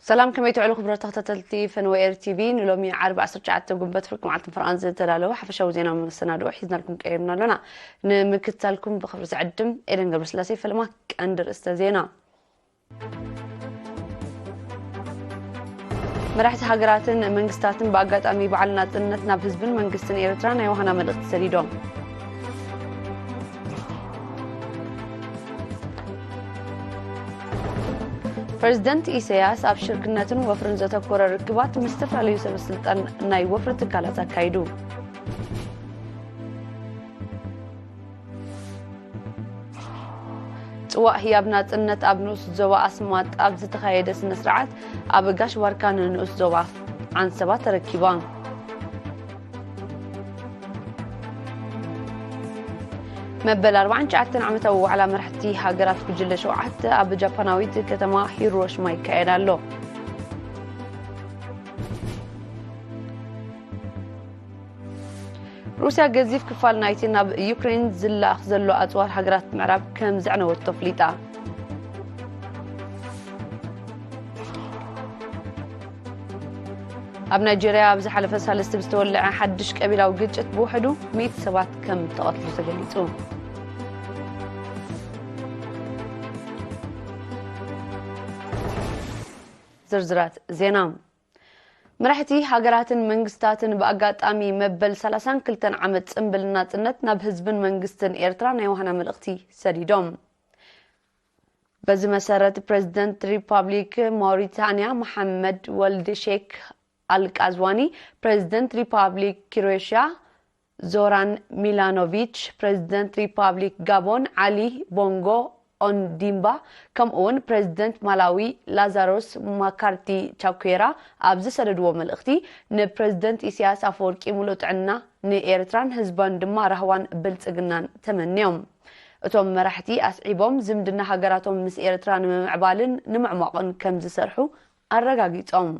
ሰላም፣ ከመይ ትውዕሉ ክቡራት ተኸታተልቲ ፈነወ ኤር ቲቪ? ንሎሚ ዓርቢ ዓሰርተ ትሽዓተ ጉንበት ፍርቂ መዓልትን ፈርቓን ዝተዳለወ ሓፈሻዊ ዜና መሰናድኦ ሒዝናልኩም ቀሪብና ኣሎና። ንምክትታልኩም ብኽብሪ ዝዕድም ኤደን ገብረስላሴ። ፈለማ ቀንዲ ርእስተ ዜና። መራሕቲ ሃገራትን መንግስታትን ብኣጋጣሚ በዓል ናጽነት ናብ ህዝብን መንግስትን ኤርትራ ናይ ዋህና መልእኽቲ ሰዲዶም። ፕረዚደንት ኢሳያስ ኣብ ሽርክነትን ወፍርን ዘተኮረ ርክባት ምስ ዝተፈላለዩ ሰበ ስልጣን ናይ ወፍሪ ትካላት ኣካይዱ። ጽዋእ ህያብ ናጽነት ኣብ ንኡስ ዞባ ኣስማጥ ኣብ ዝተኻየደ ስነ ስርዓት ኣብ ጋሽ ባርካ ንንኡስ ዞባ ዓንሰባ ተረኪባ። መበል ኣርባዓን ትሽዓተን ዓመታዊ ዋዕላ መራሕቲ ሃገራት ጉጅለ ሸውዓተ ኣብ ጃፓናዊት ከተማ ሂሮሽማ ይካየድ ኣሎ። ሩስያ ገዚፍ ክፋል ናይቲ ናብ ዩክሬን ዝለኣኽ ዘሎ ኣጽዋር ሃገራት ምዕራብ ከም ዘዕነወቶ ኣፍሊጣ። ኣብ ናይጄርያ ኣብ ዝሓለፈ ሳልስቲ ብዝተወልዐ ሓድሽ ቀቢላዊ ግጭት ብውሕዱ ሚእቲ ሰባት ከም ተቐትሉ ተገሊጹ። ዝርዝራት ዜና። መራሕቲ ሃገራትን መንግስታትን ብኣጋጣሚ መበል ሰላሳን ክልተን ዓመት ጽምብል ናጽነት ናብ ህዝብን መንግስትን ኤርትራ ናይ ዋህና መልእኽቲ ሰዲዶም። በዚ መሰረት ፕረዚደንት ሪፓብሊክ ማውሪታንያ መሓመድ ወልድ ሼክ ኣልቃዝዋኒ፣ ፕረዚደንት ሪፓብሊክ ክሮኤሽያ ዞራን ሚላኖቪች፣ ፕረዚደንት ሪፓብሊክ ጋቦን ዓሊ ቦንጎ ኦንዲምባ፣ ከምኡውን ፕረዚደንት ማላዊ ላዛሮስ ማካርቲ ቻኩዌራ ኣብ ዝሰደድዎ መልእኽቲ፣ ንፕረዚደንት ኢሳያስ ኣፈወርቂ ሙሉእ ጥዕና፣ ንኤርትራን ህዝባን ድማ ራህዋን ብልጽግናን ተመንዮም። እቶም መራሕቲ ኣስዒቦም፣ ዝምድና ሃገራቶም ምስ ኤርትራ ንምምዕባልን ንምዕሟቕን ከም ዝሰርሑ ኣረጋጊጾም።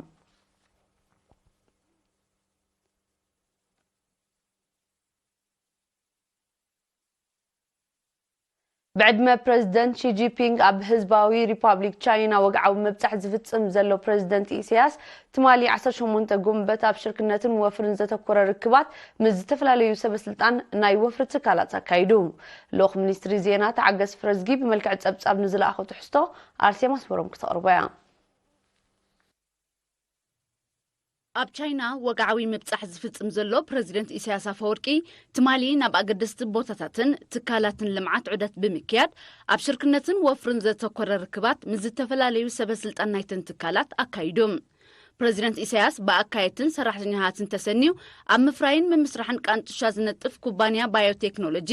ብዕድመ ፕረዚደንት ሺ ጂንፒንግ ኣብ ህዝባዊ ሪፓብሊክ ቻይና ወግዓዊ ምብጻሕ ዝፍጽም ዘሎ ፕረዚደንት ኢሳያስ፣ ትማሊ ዓሰርተ ሸሞንተ ጉንበት ኣብ ሽርክነትን ወፍርን ዘተኮረ ርክባት ምስ ዝተፈላለዩ ሰበ ስልጣን ናይ ወፍሪ ትካላት ኣካይዱ። ልኡኽ ሚኒስትሪ ዜና ተዓገስ ፍረዝጊ ብመልክዕ ጸብጻብ ንዝለኣኾ ትሕዝቶ ኣርሴማ ኣስመሮም ክተቕርቦ እያ። ኣብ ቻይና ወግዓዊ ምብጻሕ ዝፍጽም ዘሎ ፕረዚደንት ኢሳያስ ኣፈወርቂ፣ ትማሊ ናብ ኣገደስቲ ቦታታትን ትካላትን ልምዓት ዑደት ብምክያድ፣ ኣብ ሽርክነትን ወፍርን ዘተኮረ ርክባት ምስ ዝተፈላለዩ ሰበ ስልጣን ናይተን ትካላት ኣካይዱ። ፕረዚደንት ኢሳያስ ብኣካየድትን ሰራሕተኛታትን ተሰንዩ፣ ኣብ ምፍራይን ምምስራሕን ቃንጡሻ ዝነጥፍ ኩባንያ ባዮቴክኖሎጂ፣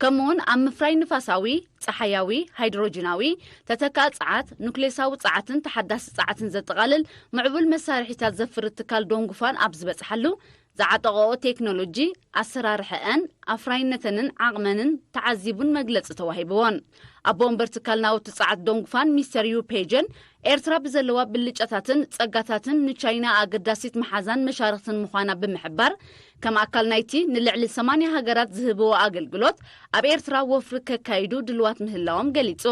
ከምኡውን ኣብ ምፍራይ ንፋሳዊ፣ ጸሓያዊ፣ ሃይድሮጅናዊ፣ ተተካኢ ጸዓት፣ ኑክሌሳዊ ጸዓትን ተሓዳሲ ጸዓትን ዘጠቓልል ምዕቡል መሳርሒታት ዘፍሪ ትካል ዶንጉፋን ኣብ ዝበጽሓሉ፣ ዝዓጠቐኦ ቴክኖሎጂ፣ ኣሰራርሐአን፣ ኣፍራይነተንን ዓቕመንን ተዓዚቡን መግለጺ ተዋሂብዎን። ኣቦ ወንበር ትካል ናውቲ ጸዓት ዶንጉፋን ሚስተር ዩ ፔጀን፣ ኤርትራ ብዘለዋ ብልጫታትን ጸጋታትን ንቻይና ኣገዳሲት መሓዛን መሻርኽትን ምዃና ብምሕባር፣ ከም ኣካል ናይቲ ንልዕሊ ሰማንያ ሃገራት ዝህብዎ ኣገልግሎት፣ ኣብ ኤርትራ ወፍሪ ከካይዱ ድልዋት ምህላዎም ገሊጹ።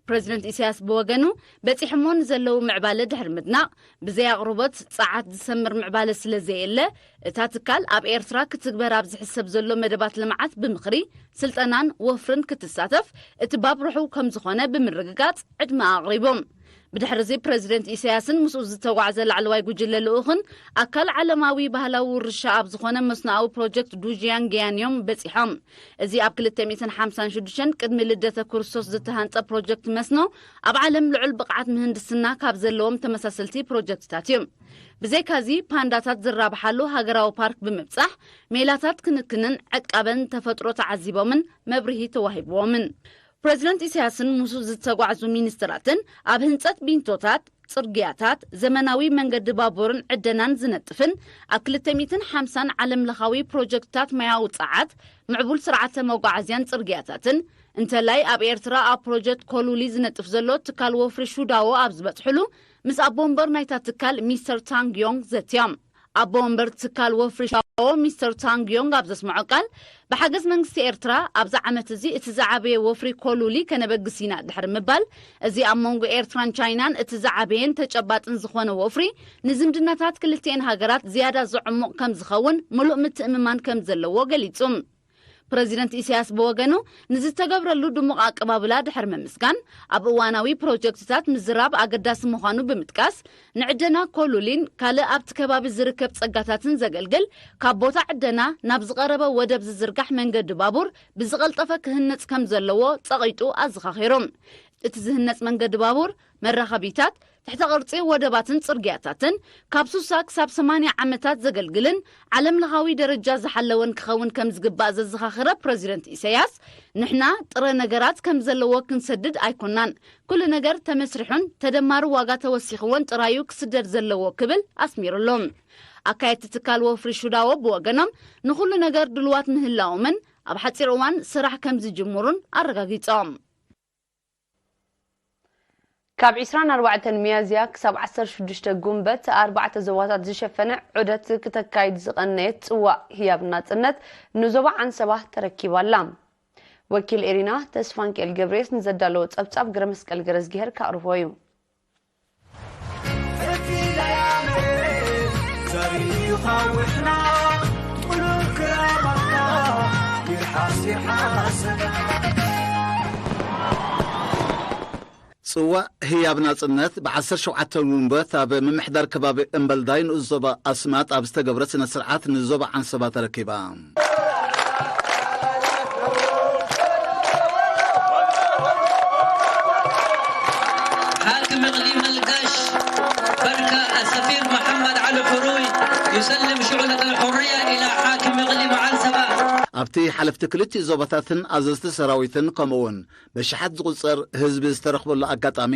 ፕረዚደንት ኢሳያስ ብወገኑ፣ በጺሖሞ ንዘለዉ ምዕባለ ድሕሪ ምድናቕ፣ ብዘይ ኣቕርቦት ጸዓት ዝሰምር ምዕባለ ስለ ዘየለ፣ እታ ትካል ኣብ ኤርትራ ክትግበር ኣብ ዝሕሰብ ዘሎ መደባት ልምዓት ብምኽሪ፣ ስልጠናን ወፍርን ክትሳተፍ፣ እቲ ባብ ርሑው ከም ዝኾነ ብምርግጋጽ ዕድመ ኣቕሪቡ። ብድሕሪ እዚ ፕረዚደንት ኢሳያስን ምስኡ ዝተጓዕዘ ላዕለዋይ ጉጅለ ልኡኽን ኣካል ዓለማዊ ባህላዊ ውርሻ ኣብ ዝኾነ መስኖኣዊ ፕሮጀክት ዱጂያን ገያንዮም በጺሖም። እዚ ኣብ ክልተ ሚእትን ሓምሳን ሽዱሽተን ቅድሚ ልደተ ክርስቶስ ዝተሃንጸ ፕሮጀክት መስኖ ኣብ ዓለም ልዑል ብቕዓት ምህንድስና ካብ ዘለዎም ተመሳሰልቲ ፕሮጀክትታት እዩ። ብዘይካዚ ፓንዳታት ዝራብሓሉ ሃገራዊ ፓርክ ብምብጻሕ ሜላታት ክንክንን ዕቃበን ተፈጥሮ ተዓዚቦምን መብርሂ ተዋሂብዎምን። ፕረዚደንት ኢሳያስን ምስኡ ዝተጓዕዙ ሚኒስትራትን ኣብ ህንጸት ቢንቶታት፣ ጽርግያታት፣ ዘመናዊ መንገዲ ባቡርን ዕደናን ዝነጥፍን ኣብ ክልተ ሚእትን ሓምሳን ዓለምለኻዊ ፕሮጀክትታት ማያዊ ጸዓት፣ ምዕቡል ስርዓተ መጓዓዝያን ጽርግያታትን፣ እንተላይ ኣብ ኤርትራ ኣብ ፕሮጀክት ኮሉሊ ዝነጥፍ ዘሎ ትካል ወፍሪ ሹዳዎ ኣብ ዝበጽሕሉ፣ ምስ ኣቦ ወንበር ናይታ ትካል ሚስተር ታንግ ዮንግ ዘትዮም። ኣቦ ወንበር ትካል ወፍሪ ሻዎ ሚስተር ታንግ ዮንግ ኣብ ዘስምዖ ቃል፣ ብሓገዝ መንግስቲ ኤርትራ ኣብዚ ዓመት እዚ እቲ ዝዓበየ ወፍሪ ኮሉሊ ከነበግስ ኢና ድሕሪ ምባል፣ እዚ ኣብ መንጎ ኤርትራን ቻይናን እቲ ዝዓበየን ተጨባጥን ዝኾነ ወፍሪ ንዝምድናታት ክልቲኤን ሃገራት ዝያዳ ዘዕሙቕ ከም ዝኸውን ምሉእ ምትእምማን ከም ዘለዎ ገሊጹ። ፕረዚደንት ኢሳያስ ብወገኑ ንዝተገብረሉ ድሙቕ ኣቀባብላ ድሕሪ ምምስጋን፣ ኣብ እዋናዊ ፕሮጀክትታት ምዝራብ ኣገዳሲ ምዃኑ ብምጥቃስ፣ ንዕደና ኮሉሊን ካልእ ኣብቲ ከባቢ ዝርከብ ጸጋታትን ዘገልግል ካብ ቦታ ዕደና ናብ ዝቐረበ ወደብ ዝዝርጋሕ መንገዲ ባቡር ብዝቐልጠፈ ክህነጽ ከም ዘለዎ ጸቒጡ ኣዘኻኺሩ። እቲ ዝህነጽ መንገዲ ባቡር፣ መራኸቢታት፣ ትሕተ ቅርጺ ወደባትን ጽርግያታትን ካብ ሱሳ ክሳብ ሰማንያ ዓመታት ዘገልግልን ዓለም ለኻዊ ደረጃ ዝሓለወን ክኸውን ከም ዝግባእ ዘዘኻኸረ ፕረዚደንት ኢሳያስ፣ ንሕና ጥረ ነገራት ከም ዘለዎ ክንሰድድ ኣይኮናን፣ ኩሉ ነገር ተመስሪሑን ተደማሪ ዋጋ ተወሲኽዎን ጥራዩ ክስደድ ዘለዎ ክብል ኣስሚሩሉ። ኣካየድቲ ትካል ወፍሪ ሹዳዎ ብወገኖም ንኹሉ ነገር ድልዋት ምህላዎምን ኣብ ሓጺር እዋን ስራሕ ከም ዝጅምሩን ኣረጋጊጾም። ካብ ዕስራን ኣርባዕተን ሚያዝያ ክሳብ ዓሰርተ ሽዱሽተ ጉንበት ኣርባዕተ ዞባታት ዝሸፈነ ዑደት ክተካይድ ዝቐነየት ጽዋእ ህያብ ናጽነት ንዞባ ዓንሰባ ተረኪባ ኣላ። ወኪል ኤሪና ተስፋንኪኤል ገብርኤስ ንዘዳለዎ ጸብጻብ ግረመስቀል ገረዝጊሄር ከቕርቦ እዩ። ጽዋእ ህያብ ናጽነት ብ ዓሰርተ ሸውዓተ ጉንበት ኣብ ምምሕዳር ከባቢ እምበልዳይ ንኡስ ዞባ ኣስማጥ ኣብ ዝተገብረ ስነ ስርዓት ንዞባ ዓንሰባ ተረኪባ። حاكم إقليم القش بركة السفير محمد علي حروي يسلم شعلة الحرية إلى حاكم إقليم عنسبة. ኣብቲ ሓለፍቲ ክልቲኡ ዞባታትን ኣዘዝቲ ሰራዊትን ከምኡውን ብሽሓት ዝቑጸር ህዝቢ ዝተረኽበሉ ኣጋጣሚ፣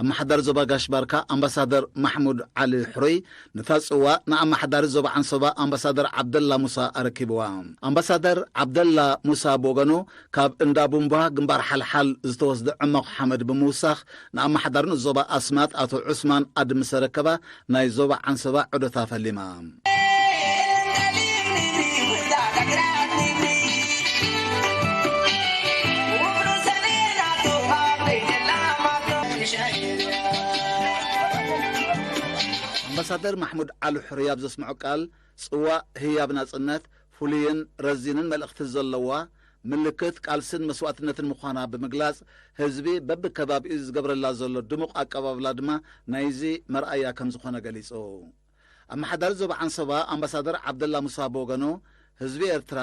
ኣመሓዳሪ ዞባ ጋሽ ባርካ ኣምባሳደር ማሕሙድ ዓሊ ሕሩይ ነታ ጽዋ ንኣመሓዳሪ ዞባ ዓንሰባ ኣምባሳደር ዓብደላ ሙሳ ኣረኪብዋ። ኣምባሳደር ዓብደላ ሙሳ ብወገኑ፣ ካብ እንዳ ቡምባ ግንባር ሓልሓል ዝተወስደ ዕማቕ ሓመድ ብምውሳኽ ንኣመሓዳሪ ንኡስ ዞባ ኣስማጥ ኣቶ ዑስማን ኣድም ምስ ኣረከባ፣ ናይ ዞባ ዓንሰባ ዑደት ኣፈሊማ። ኣምባሳደር ማሕሙድ ዓሊ ሕሩይ ኣብ ዘስምዖ ቃል፣ ጽዋእ ህያብ ናጽነት ፍሉይን ረዚንን መልእኽቲ ዘለዋ፣ ምልክት ቃልስን መስዋእትነትን ምዃና ብምግላጽ፣ ህዝቢ በብከባቢኡ ዝገብረላ ዘሎ ድሙቕ ኣቀባብላ ድማ ናይዚ መርኣያ ከም ዝኾነ ገሊጹ። ኣመሓዳሪ ዞባ ዓንሰባ ኣምባሳደር ዓብደላ ሙሳ ብወገኑ፣ ህዝቢ ኤርትራ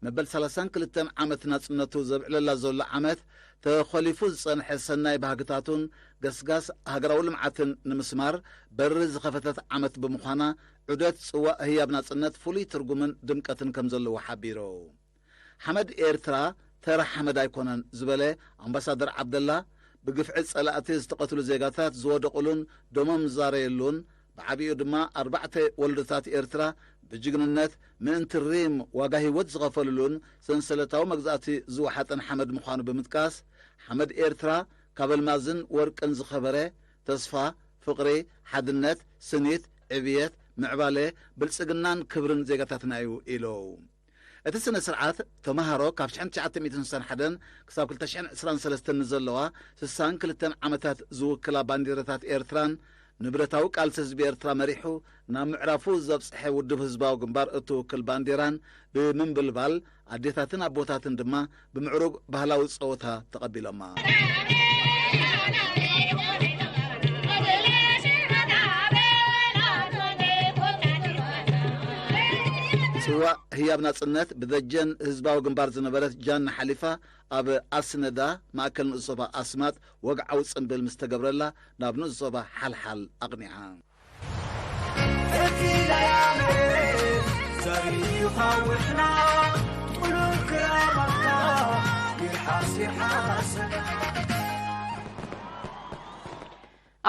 መበል ሰላሳን ክልተን ዓመት ናጽነቱ ዘብዕለላ ዘሎ ዓመት፣ ተኾሊፉ ዝጸንሐ ሰናይ ባህግታቱን ገስጋስ ሃገራዊ ልምዓትን ንምስማር በሪ ዝኸፈተት ዓመት ብምዃና፣ ዑደት ጽዋእ ህያብ ናጽነት ፍሉይ ትርጉምን ድምቀትን ከም ዘለዎ ሓቢሩ። ሓመድ ኤርትራ ተራ ሓመድ ኣይኮነን ዝበለ ኣምባሳደር ዓብደላ፣ ብግፍዒ ጸላእቲ ዝተቐትሉ ዜጋታት ዝወደቑሉን ደሞም ዝዛረየሉን፣ ብዓቢኡ ድማ ኣርባዕተ ወለዶታት ኤርትራ ብጅግንነት ምእንቲ ሪም ዋጋ ህይወት ዝኸፈሉሉን ሰንሰለታዊ መግዛእቲ ዝወሓጠን ሓመድ ምዃኑ ብምጥቃስ፣ ሓመድ ኤርትራ ካብ ኣልማዝን ወርቅን ዝኸበረ፣ ተስፋ፣ ፍቕሪ፣ ሓድነት፣ ስኒት፣ ዕብየት፣ ምዕባለ፣ ብልጽግናን ክብርን ዜጋታትና እዩ ኢሉ። እቲ ስነ ስርዓት፣ ተመሃሮ ካብ ሽሕን ትሽዓተ ሚእትን ስሳን ሓደን ክሳብ ክልተ ሽሕን ዕስራን ሰለስተን ንዘለዋ ስሳን ክልተን ዓመታት ዝውክላ ባንዲራታት ኤርትራን፣ ንብረታዊ ቃልሲ ህዝቢ ኤርትራ መሪሑ ናብ ምዕራፉ ዘብጽሐ ውድብ ህዝባዊ ግንባር እትውክል ባንዲራን ብምንብልባል፣ ኣዴታትን ኣቦታትን ድማ ብምዕሩግ ባህላዊ ጸወታ ተቐቢሎማ። ጽዋእ ህያብ ናጽነት ብደጀን ህዝባዊ ግንባር ዝነበረት ጃን ሓሊፋ፣ ኣብ ኣስነዳ ማእከል ንኡስ ዞባ ኣስማጥ ወግዓዊ ጽምብል ምስ ተገብረላ፣ ናብ ንኡስ ዞባ ሓልሓል ኣቕኒዓ።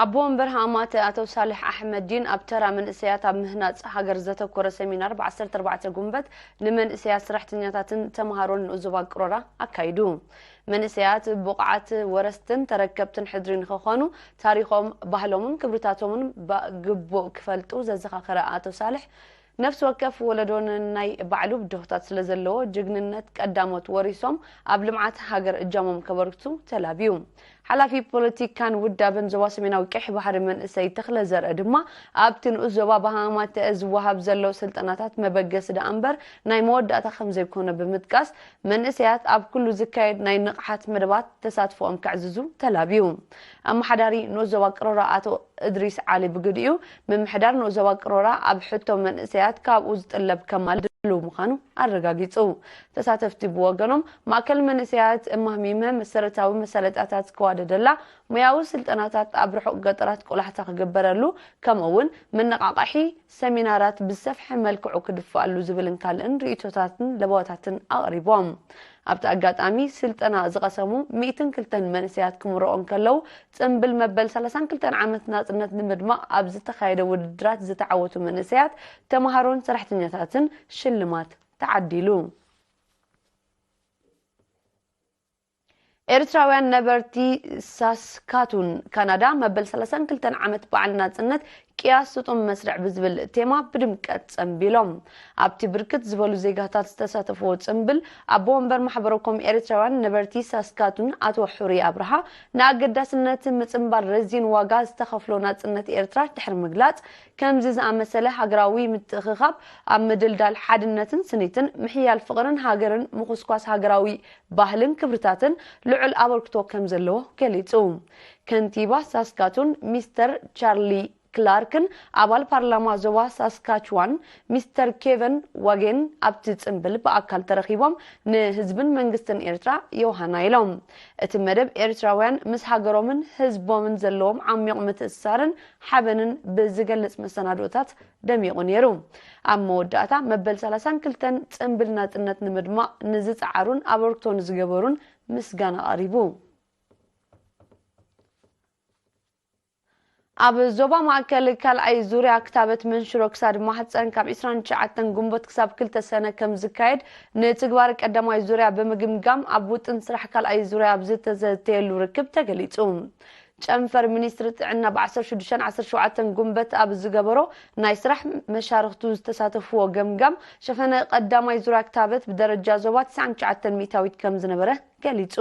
ኣቦ ወንበር ሃማተ ኣቶ ሳልሕ ኣሕመዲን ኣብ ተራ መንእሰያት ኣብ ምህናጽ ሃገር ዘተኮረ ሰሚናር ብ ዓሰርተ ኣርባዕተ ጉንበት ንመንእሰያት ሰራሕተኛታትን ተምሃሮን ንኡስ ዞባ ቅሮራ ኣካይዱ። መንእሰያት ብቑዓት ወረስትን ተረከብትን ሕድሪ ንኽኾኑ፣ ታሪኾም፣ ባህሎምን ክብርታቶምን ብግቡእ ክፈልጡ ዘዘኻኸረ ኣቶ ሳልሕ፣ ነፍሲ ወከፍ ወለዶ ነናይ ባዕሉ ብድሆታት ስለ ዘለዎ፣ ጅግንነት ቀዳሞት ወሪሶም ኣብ ልምዓት ሃገር እጃሞም ከበርክቱ ተላብዩ። ሓላፊ ፖለቲካን ውዳበን ዞባ ሰሜናዊ ቀይሕ ባሕሪ መንእሰይ ተኽለ ዘርአ ድማ፣ ኣብቲ ንኡስ ዞባ ብሃማማተ ዝወሃብ ዘሎ ስልጠናታት መበገሲ ደኣ እምበር ናይ መወዳእታ ከም ዘይኮነ ብምጥቃስ፣ መንእሰያት ኣብ ኩሉ ዝካየድ ናይ ንቕሓት መደባት ተሳትፎኦም ከዕዝዙ ተላብዩ። ኣመሓዳሪ ንኡስ ዞባ ቅሮራ ኣቶ እድሪስ ዓሊ ብግዲኡ፣ ምምሕዳር ንኡስ ዞባ ቅሮራ ኣብ ሕቶ መንእሰያት ካብኡ ዝጥለብ ከማልእ ድሉው ምዃኑ ኣረጋጊጹ። ተሳተፍቲ ብወገኖም፣ ማእከል መንእሰያት እማህሚመ መሰረታዊ መሳለጥያታት ክዋደደላ፣ ሞያዊ ስልጠናታት ኣብ ርሑቕ ገጠራት ቆላሕታ ክግበረሉ፣ ከምኡ እውን መነቓቓሒ ሰሚናራት ብዝሰፍሐ መልክዑ ክድፋኣሉ ዝብልን ካልእን ርእይቶታትን ለበዋታትን ኣቕሪቦም። ኣብቲ ኣጋጣሚ ስልጠና ዝቐሰሙ ሚእትን ክልተን መንእሰያት ክምረቑ እንከለዉ፣ ጽምብል መበል ሰላሳን ክልተን ዓመት ናጽነት ንምድማቕ ኣብ ዝተኻየደ ውድድራት ዝተዓወቱ መንእሰያት፣ ተመሃሮን ሰራሕተኛታትን ሽልማት ተዓዲሉ። ኤርትራውያን ነበርቲ ሳስካቱን ካናዳ መበል ሰላሳን ክልተን ዓመት በዓል ናጽነት ቅያ ስጡም መስርዕ ብዝብል ቴማ ብድምቀት ጸንቢሎም። ኣብቲ ብርክት ዝበሉ ዜጋታት ዝተሳተፍዎ ጽንብል፣ ኣቦ ወንበር ማሕበረ ኮም ኤርትራውያን ነበርቲ ሳስካቱን ኣቶ ሕሩይ ኣብርሃ፣ ንኣገዳስነት ምጽንባር ረዚን ዋጋ ዝተኸፍሎ ናጽነት ኤርትራ ድሕሪ ምግላጽ፣ ከምዚ ዝኣመሰለ ሃገራዊ ምትእኽኻብ ኣብ ምድልዳል ሓድነትን ስኒትን፣ ምሕያል ፍቕርን ሃገርን ምኹስኳስ ሃገራዊ ባህልን ክብርታትን ልዑል ኣበርክቶ ከም ዘለዎ ገሊጹ። ከንቲባ ሳስካቱን ሚስተር ቻርሊ ክላርክን ኣባል ፓርላማ ዞባ ሳስካችዋን ሚስተር ኬቨን ዋጌን ኣብቲ ጽንብል ብኣካል ተረኺቦም ንህዝብን መንግስትን ኤርትራ ዮሃና ኢሎም። እቲ መደብ ኤርትራውያን ምስ ሃገሮምን ህዝቦምን ዘለዎም ዓሚቕ ምትእስሳርን ሓበንን ብዝገልጽ መሰናድኦታት ደሚቑ ነይሩ። ኣብ መወዳእታ መበል ሰላሳን ክልተን ጽንብል ናጽነት ንምድማቕ ንዝጸዓሩን ኣበርክቶ ንዝገበሩን ምስጋና ቀሪቡ። ኣብ ዞባ ማእከል ካልኣይ ዙርያ ክታበት መንሽሮ ክሳድ ማህፀን ካብ ዕስራን ትሽዓተን ግንቦት ክሳብ ክልተ ሰነ ከም ዝካየድ ንትግባር ቀዳማይ ዙርያ ብምግምጋም ኣብ ውጥን ስራሕ ካልኣይ ዙርያ ኣብ ዝተዘተየሉ ርክብ ተገሊፁ። ጨንፈር ሚኒስትሪ ጥዕና ብ ዓሰርተ ሽዱሽተን ዓሰርተ ሸውዓተን ጉንበት ኣብ ዝገበሮ ናይ ስራሕ መሻርኽቱ ዝተሳተፍዎ ገምጋም ሸፈነ ቀዳማይ ዙርያ ክታበት ብደረጃ ዞባ ትስዓን ትሽዓተን ሚእታዊት ከም ዝነበረ ገሊጹ።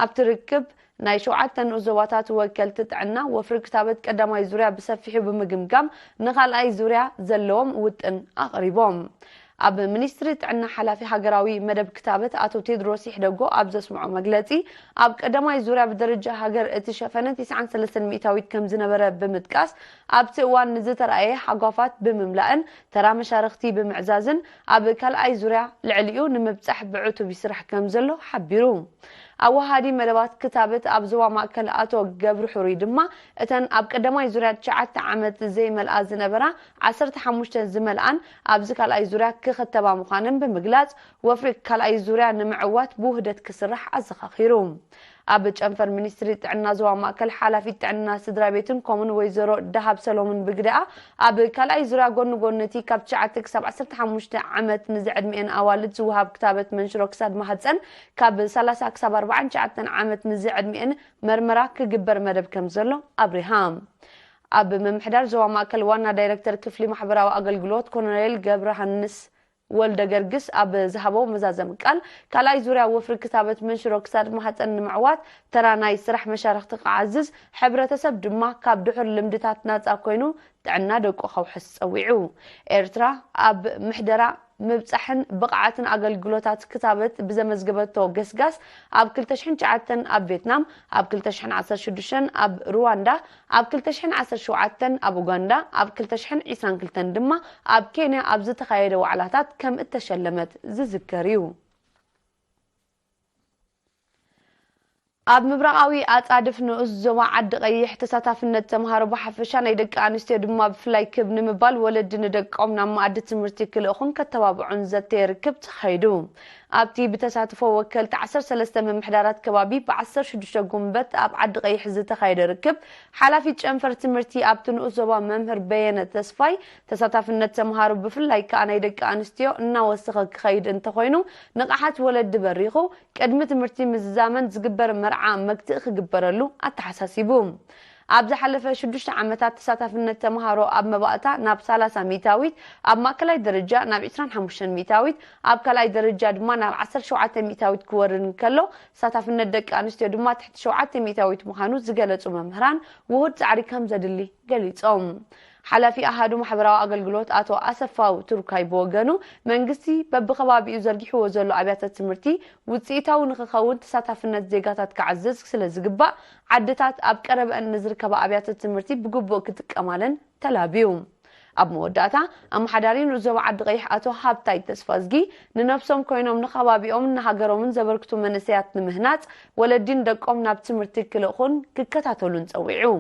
ኣብቲ ርክብ ናይ ሸውዓተ ንኡስ ዞባታት ወከልቲ ጥዕና ወፍሪ ክታበት ቀዳማይ ዙርያ ብሰፊሑ ብምግምጋም ንኻልኣይ ዙርያ ዘለዎም ውጥን ኣቕሪቦም። ኣብ ሚኒስትሪ ጥዕና ሓላፊ ሃገራዊ መደብ ክታበት ኣቶ ቴድሮስ ይሕደጎ ኣብ ዘስምዖ መግለጺ፣ ኣብ ቀዳማይ ዙርያ ብደረጃ ሃገር እቲ ሸፈነ ትስዓን ሰለስተን ሚእታዊት ከም ዝነበረ ብምጥቃስ፣ ኣብቲ እዋን ንዝተረኣየ ሃጓፋት ብምምላእን ተራ መሻርኽቲ ብምዕዛዝን ኣብ ካልኣይ ዙርያ ልዕሊኡ ንምብጻሕ ብዕቱብ ይስራሕ ከም ዘሎ ሓቢሩ። ኣወሃዲ መደባት ክታበት ኣብ ዞባ ማእከል ኣቶ ገብሩ ሕሩይ ድማ፣ እተን ኣብ ቀዳማይ ዙርያ ትሽዓተ ዓመት ዘይመልኣ ዝነበራ ዓሰርተ ሓሙሽተ ዝመልኣን ኣብዚ ካልኣይ ዙርያ ክኽተባ ምዃነን ብምግላጽ፣ ወፍሪ ካልኣይ ዙርያ ንምዕዋት ብውህደት ክስራሕ ኣዘኻኺሩ። ኣብ ጨንፈር ሚኒስትሪ ጥዕና ዞባ ማእከል ሓላፊት ጥዕና ስድራ ቤትን ኮሙን ወይዘሮ ደሃብ ሰሎሙን ብግደኣ፣ ኣብ ካልኣይ ዙርያ ጎኒ ጎኒ እቲ ካብ ትሽዓተ ክሳብ ዓሰርተ ሓሙሽተ ዓመት ንዝዕድሚኤን ኣዋልድ ዝወሃብ ክታበት መንሽሮ ክሳድ ማህጸን፣ ካብ ሰላሳ ክሳብ ኣርባዓን ትሽዓተን ዓመት ንዝዕድሚኤን መርመራ ክግበር መደብ ከም ዘሎ ኣብሪሃ። ኣብ ምምሕዳር ዞባ ማእከል ዋና ዳይረክተር ክፍሊ ማሕበራዊ ኣገልግሎት ኮሎኔል ገብረሃንስ ወልደ ገርግስ ኣብ ዝሃቦ መዛዘሚ ቃል፣ ካልኣይ ዙርያ ወፍሪ ክታበት መንሽሮ ክሳድ ማህጸን ንምዕዋት ተራ ናይ ስራሕ መሻርኽቲ ክዓዝዝ፣ ሕብረተሰብ ድማ ካብ ድሑር ልምድታት ናጻ ኮይኑ ጥዕና ደቁ ከውሕስ ጸዊዑ። ኤርትራ ኣብ ምሕደራ ምብጻሕን ብቕዓትን ኣገልግሎታት ክታበት ብዘመዝገበቶ ገስጋስ፣ ኣብ ክልተ ሽሕን ትሽዓተን ኣብ ቬትናም፣ ኣብ ክልተ ሽሕን ዓሰርተ ሽዱሽተን ኣብ ሩዋንዳ፣ ኣብ ክልተ ሽሕን ዓሰርተ ሸውዓተን ኣብ ኡጋንዳ፣ ኣብ ክልተ ሽሕን ዕስራን ክልተን ድማ ኣብ ኬንያ ኣብ ዝተኻየደ ዋዕላታት ከም እተሸለመት ዝዝከር እዩ። ኣብ ምብራቓዊ ኣጻድፍ ንኡስ ዞባ ዓዲ ቀይሕ፣ ተሳታፍነት ተምሃሮ ብሓፈሻ ናይ ደቂ ኣንስትዮ ድማ ብፍላይ ክብ ንምባል፣ ወለዲ ንደቆም ናብ መኣዲ ትምህርቲ ክልእኹን ከተባብዑን ዘተየ ርክብ ተኻይዱ። ኣብቲ ብተሳትፎ ወከልቲ ዓሰርተ ሰለስተ ምምሕዳራት ከባቢ ብዓሰርተ ሽዱሽተ ጉንበት ኣብ ዓዲ ቀይሕ ዝተኻየደ ርክብ፣ ሓላፊት ጨንፈር ትምህርቲ ኣብቲ ንኡስ ዞባ መምህር በየነ ተስፋይ፣ ተሳታፍነት ተምሃሮ ብፍላይ ከኣ ናይ ደቂ ኣንስትዮ እናወሰኸ ክኸይድ እንተኾይኑ፣ ንቕሓት ወለዲ በሪኹ፣ ቅድሚ ትምህርቲ ምዝዛመን ዝግበር መርዓ መግትኢ ክግበረሉ ኣተሓሳሲቡ። ኣብ ዝሓለፈ ሽዱሽተ ዓመታት ተሳታፍነት ተምሃሮ ኣብ መባእታ ናብ ሰላሳ ሚእታዊት፣ ኣብ ማእከላይ ደረጃ ናብ ዕስራን ሓሙሽተን ሚእታዊት፣ ኣብ ካልኣይ ደረጃ ድማ ናብ ዓሰርተ ሸውዓተ ሚእታዊት ክወርድ እንከሎ፣ ተሳታፍነት ደቂ ኣንስትዮ ድማ ትሕቲ ሸውዓተ ሚእታዊት ምዃኑ ዝገለጹ መምህራን፣ ውሁድ ጻዕሪ ከም ዘድሊ ገሊጾም። ሓላፊ ኣሃዱ ማሕበራዊ ኣገልግሎት ኣቶ ኣሰፋው ቱርካይ ብወገኑ፣ መንግስቲ በብኸባቢኡ ዘርጊሕዎ ዘሎ ኣብያተ ትምህርቲ ውጽኢታዊ ንኽኸውን ተሳታፍነት ዜጋታት ክዓዝዝ ስለ ዝግባእ፣ ዓድታት ኣብ ቀረበአን ንዝርከባ ኣብያተ ትምህርቲ ብግቡእ ክጥቀማለን ተላብዩ። ኣብ መወዳእታ፣ ኣመሓዳሪ ንኡስ ዞባ ዓዲ ቀይሕ ኣቶ ሃብታይ ተስፋዝጊ፣ ንነብሶም ኮይኖም ንኸባቢኦምን ንሃገሮምን ዘበርክቱ መንእሰያት ንምህናጽ፣ ወለዲን ደቆም ናብ ትምህርቲ ክልእኹን ክከታተሉን ጸዊዑ።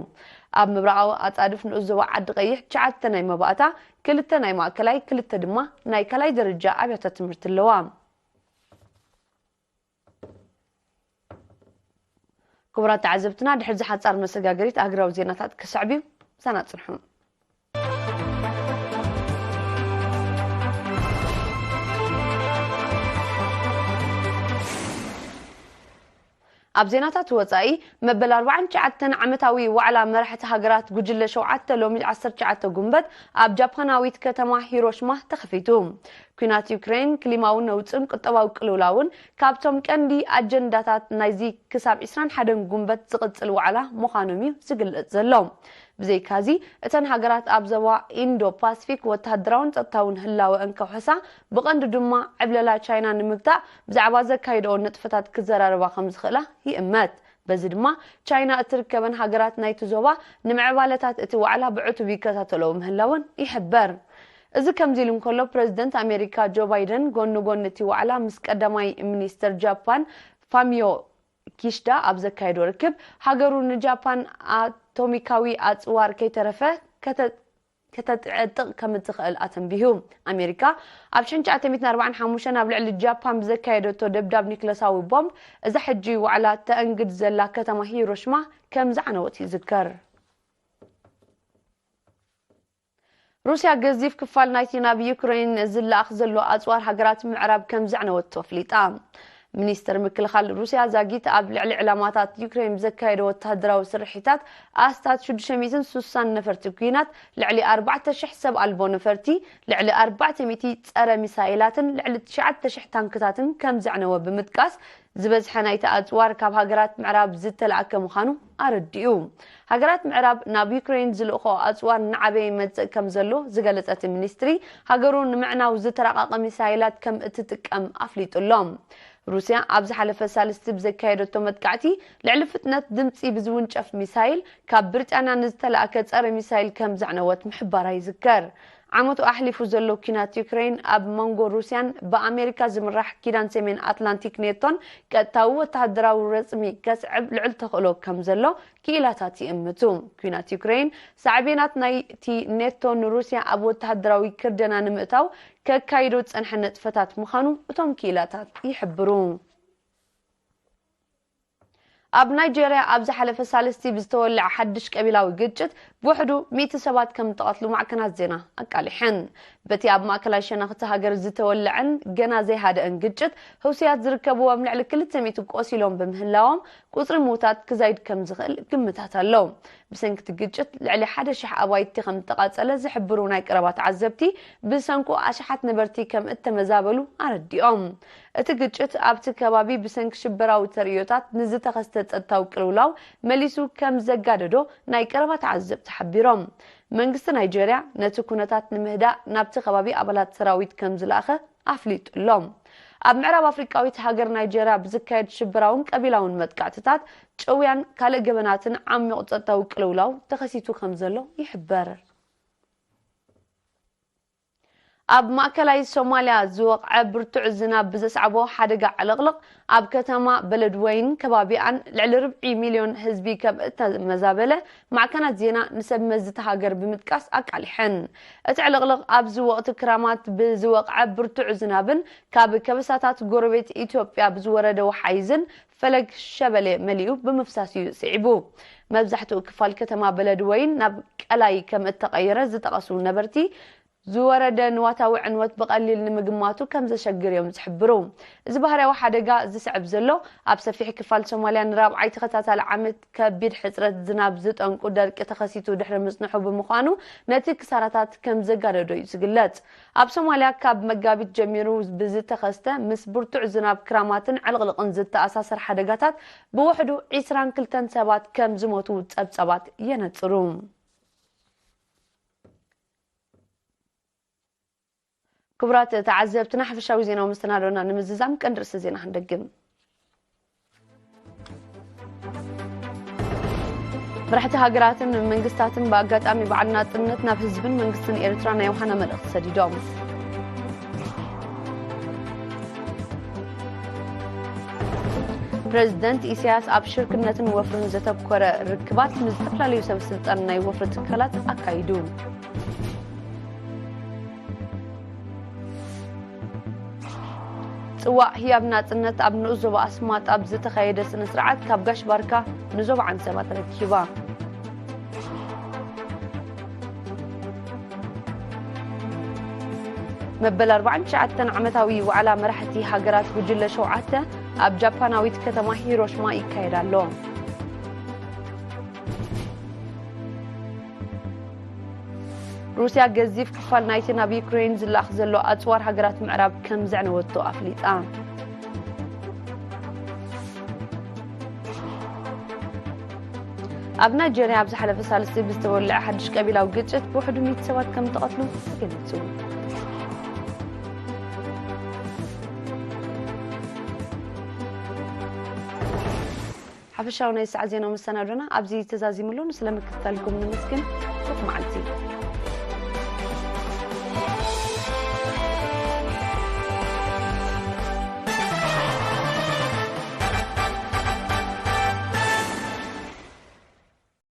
ኣብ ምብራቓዊ ኣጻድፍ ንኡስ ዞባ ዓዲ ቀይሕ፣ ትሽዓተ ናይ መባእታ፣ ክልተ ናይ ማእከላይ፣ ክልተ ድማ ናይ ካልኣይ ደረጃ ኣብያተ ትምህርቲ ኣለዋ። ክቡራት ተዓዘብትና፣ ድሕሪ እዚ ሓጻር መሰጋገሪት ኣህጉራዊ ዜናታት ክስዕብ እዩ። ምሳና ጽንሑ። ኣብ ዜናታት ወጻኢ፣ መበል ኣርባዓን ትሽዓተን ዓመታዊ ዋዕላ መራሕቲ ሃገራት ጉጅለ ሸውዓተ ሎሚ ዓሰርተ ትሽዓተ ጉንበት ኣብ ጃፓናዊት ከተማ ሂሮሽማ ተኸፊቱ። ኲናት ዩክሬን፣ ክሊማዊ ነውጽን ቁጠባዊ ቅልውላውን ካብቶም ቀንዲ ኣጀንዳታት ናይዚ ክሳብ ዕስራን ሓደን ጉንበት ዝቕጽል ዋዕላ ምዃኖም እዩ ዝግለጽ ዘሎ። ብዘይካዚ፣ እተን ሃገራት ኣብ ዞባ ኢንዶ ፓስፊክ ወተሃደራውን ጸጥታውን ህላወአን ከውሕሳ፣ ብቐንዱ ድማ ዕብለላ ቻይና ንምግታእ ብዛዕባ ዘካይድኦ ንጥፈታት ክዘራረባ ከም ዝኽእላ ይእመት። በዚ ድማ፣ ቻይና እትርከበን ሃገራት ናይቲ ዞባ ንምዕባለታት እቲ ዋዕላ ብዕቱብ ይከታተልኦ ምህላወን ይሕበር። እዚ ከምዚ ኢሉ እንከሎ፣ ፕረዚደንት ኣሜሪካ ጆ ባይደን ጎኒ ጎኒ እቲ ዋዕላ ምስ ቀዳማይ ሚኒስተር ጃፓን ፋሚዮ ኪሽዳ ኣብ ዘካየዶ ርክብ፣ ሃገሩ ንጃፓን ኣቶሚካዊ ኣጽዋር ከይተረፈ ከተ-፣ ከተጥዕጥቕ ከም እትኽእል ኣተንቢሁ። ኣሜሪካ ኣብ ሽሕን ትሽዓተ ሚእትን ኣርባዓን ሓሙሽተን ኣብ ልዕሊ ጃፓን ብዘካየደቶ ደብዳብ ኒክለሳዊ ቦምብ፣ እዛ ሕጂ ዋዕላ ተአንግድ ዘላ ከተማ ሂሮሽማ ከም ዝዓነወት ይዝከር። ሩስያ ገዚፍ ክፋል ናይቲ ናብ ዩክሬን ዝለኣኽ ዘሎ ኣጽዋር ሃገራት ምዕራብ ከም ዘዕነወቶ ኣፍሊጣ። ሚኒስተር ምክልኻል ሩስያ ዛጊት ኣብ ልዕሊ ዕላማታት ዩክሬን ብዘካየዶ ወተሃደራዊ ስርሒታት ኣስታት ሽዱሽተ ሚእትን ስሳን ነፈርቲ ኲናት፣ ልዕሊ ኣርባዕተ ሽሕ ሰብ ኣልቦ ነፈርቲ፣ ልዕሊ ኣርባዕተ ሚእቲ ጸረ ሚሳይላትን ልዕሊ ትሽዓተ ሽሕ ታንክታትን ከም ዘዕነወ ብምጥቃስ፣ ዝበዝሐ ናይቲ ኣጽዋር ካብ ሃገራት ምዕራብ ዝተላእከ ምዃኑ ኣረዲኡ። ሃገራት ምዕራብ ናብ ዩክሬን ዝልእኽኦ ኣጽዋር እናዓበየ ይመጽእ ከም ዘሎ ዝገለጸ እቲ ሚኒስትሪ፣ ሃገሩ ንምዕናው ዝተራቐቐ ሚሳይላት ከም እትጥቀም ኣፍሊጡ ኣሎ። ሩስያ ኣብ ዝሓለፈ ሳልስቲ ብዘካየደቶ መጥቃዕቲ፣ ልዕሊ ፍጥነት ድምጺ ብዝውንጨፍ ሚሳይል ካብ ብሪጣንያ ንዝተላእከ ጸረ ሚሳይል ከም ዘዕነወት ምሕባራ ይዝከር። ዓመቱ ኣሕሊፉ ዘሎ ኲናት ዩክሬን፣ ኣብ መንጎ ሩስያን ብኣሜሪካ ዝምራሕ ኪዳን ሰሜን ኣትላንቲክ ኔቶን ቀጥታዊ ወተሃደራዊ ረጽሚ ከስዕብ ልዑል ተኽእሎ ከም ዘሎ ክኢላታት ይእምቱ። ኲናት ዩክሬን፣ ሳዕቤናት ናይቲ ኔቶ ንሩስያ ኣብ ወተሃደራዊ ክርደና ንምእታው ከካይዶ ዝጸንሐ ንጥፈታት ምዃኑ እቶም ክኢላታት ይሕብሩ። ኣብ ናይጄርያ ኣብ ዝሓለፈ ሳልስቲ ብዝተወልዐ ሓድሽ ቀቢላዊ ግጭት ብውሕዱ ሚእቲ ሰባት ከም እተቐትሉ ማዕከናት ዜና ኣቃሊሐን። በቲ ኣብ ማእከላይ ሸነኽ እታ ሃገር ዝተወልዐን ገና ዘይሃደአን ግጭት፣ ህውስያት ዝርከብዎም ልዕሊ ክልተ ሚእቲ ቆሲሎም ብምህላዎም፣ ቁጽሪ ምዉታት ክዛይድ ከም ዝኽእል ግምታት ኣሎ። ብሰንኪ እቲ ግጭት ልዕሊ ሓደ ሽሕ ኣባይቲ ከም እተቓጸለ ዝሕብሩ ናይ ቀረባ ተዓዘብቲ፣ ብሰንኩ ኣሽሓት ነበርቲ ከም እተመዛበሉ ኣረዲኦም። እቲ ግጭት ኣብቲ ከባቢ ብሰንኪ ሽበራዊ ተርእዮታት ንዝተኸስተ ጸጥታዊ ቅልውላው መሊሱ ከም ዘጋደዶ ናይ ቀረባ ተዓዘብቲ ሓቢሮም። መንግስቲ ናይጄርያ ነቲ ኩነታት ንምህዳእ ናብቲ ከባቢ ኣባላት ሰራዊት ከም ዝለኣኸ ኣፍሊጡ ኣሎ። ኣብ ምዕራብ ኣፍሪቃዊት ሃገር ናይጄርያ ብዝካየድ ሽበራውን ቀቢላውን መጥቃዕትታት፣ ጨውያን ካልእ ገበናትን ዓሚቕ ጸጥታዊ ቅልውላው ተኸሲቱ ከም ዘሎ ይሕበር። ኣብ ማእከላይ ሶማልያ ዝወቕዐ ብርቱዕ ዝናብ ብዘስዓቦ ሓደጋ ዕልቕልቕ፣ ኣብ ከተማ በለድወይን ከባቢኣን ልዕሊ ርብዒ ሚልዮን ህዝቢ ከም እተመዛበለ ማዕከናት ዜና ንሰብ መዚ እታ ሃገር ብምጥቃስ ኣቃሊሐን። እቲ ዕልቕልቕ ኣብዚ ወቕቲ ክራማት ብዝወቕዐ ብርቱዕ ዝናብን ካብ ከበሳታት ጎረቤት ኢትዮጵያ ብዝወረደ ወሓይዝን ፈለግ ሸበሌ መሊኡ ብምፍሳስ እዩ ስዒቡ። መብዛሕትኡ ክፋል ከተማ በለድወይን ናብ ቀላይ ከም እተቐየረ ዝጠቐሱ ነበርቲ፣ ዝወረደ ንዋታዊ ዕንወት ብቐሊል ንምግማቱ ከም ዘሸግር እዮም ዝሕብሩ። እዚ ባህርያዊ ሓደጋ ዝስዕብ ዘሎ፣ ኣብ ሰፊሕ ክፋል ሶማልያ ንራብዓይ ተኸታታሊ ዓመት ከቢድ ሕጽረት ዝናብ ዝጠንቁ ደርቂ ተኸሲቱ ድሕሪ ምጽንሑ ብምዃኑ፣ ነቲ ክሳራታት ከም ዘጋደዶ እዩ ዝግለጽ። ኣብ ሶማልያ ካብ መጋቢት ጀሚሩ ብዝተኸስተ ምስ ብርቱዕ ዝናብ ክራማትን ዕልቕልቕን ዝተኣሳሰር ሓደጋታት ብውሕዱ ዒስራን ክልተን ሰባት ከም ዝሞቱ ጸብጻባት የነጽሩ። ክቡራት ተዓዘብትና፣ ሓፈሻዊ ዜናዊ መሰናዶና ንምዝዛም ቀንዲ ርእሲ ዜና ክንደግም። መራሕቲ ሃገራትን መንግስታትን ብኣጋጣሚ በዓል ናጽነት ናብ ህዝብን መንግስትን ኤርትራ ናይ ዮሃና መልእኽቲ ሰዲዶም። ፕረዚደንት ኢሳያስ ኣብ ሽርክነትን ወፍርን ዘተኮረ ርክባት ምስ ዝተፈላለዩ ሰብ ስልጣን ናይ ወፍሪ ትካላት ኣካይዱ። ጽዋእ ህያብ ናጽነት ኣብ ንኡስ ዞባ ኣስማጥ ኣብ ዝተኻየደ ስነ ስርዓት ካብ ጋሽ ባርካ ንዞባ ዓንሰባ ተረኪባ። መበል ኣርባዓን ትሽዓተን ዓመታዊ ዋዕላ መራሕቲ ሃገራት ጉጅለ ሸውዓተ ኣብ ጃፓናዊት ከተማ ሂሮሽማ ይካየድ ኣሎ። ሩስያ ገዚፍ ክፋል ናይቲ ናብ ዩክሬን ዝለኣኽ ዘሎ ኣጽዋር ሃገራት ምዕራብ ከም ዘዕነወቶ ኣፍሊጣ። ኣብ ናይጀርያ ኣብ ዝሓለፈ ሳልስቲ ብዝተወልዐ ሓድሽ ቀቢላዊ ግጭት ብውሕዱ ሚእቲ ሰባት ከም ተቐትሉ ተገሊጹ። ሓፈሻዊ ናይ ሰዓት ዜና መሰናዶና ኣብዚ ተዛዚሙ ኣሎ። ንስለ ምክትታልኩም ነመስግን። ጽቡቕ መዓልቲ።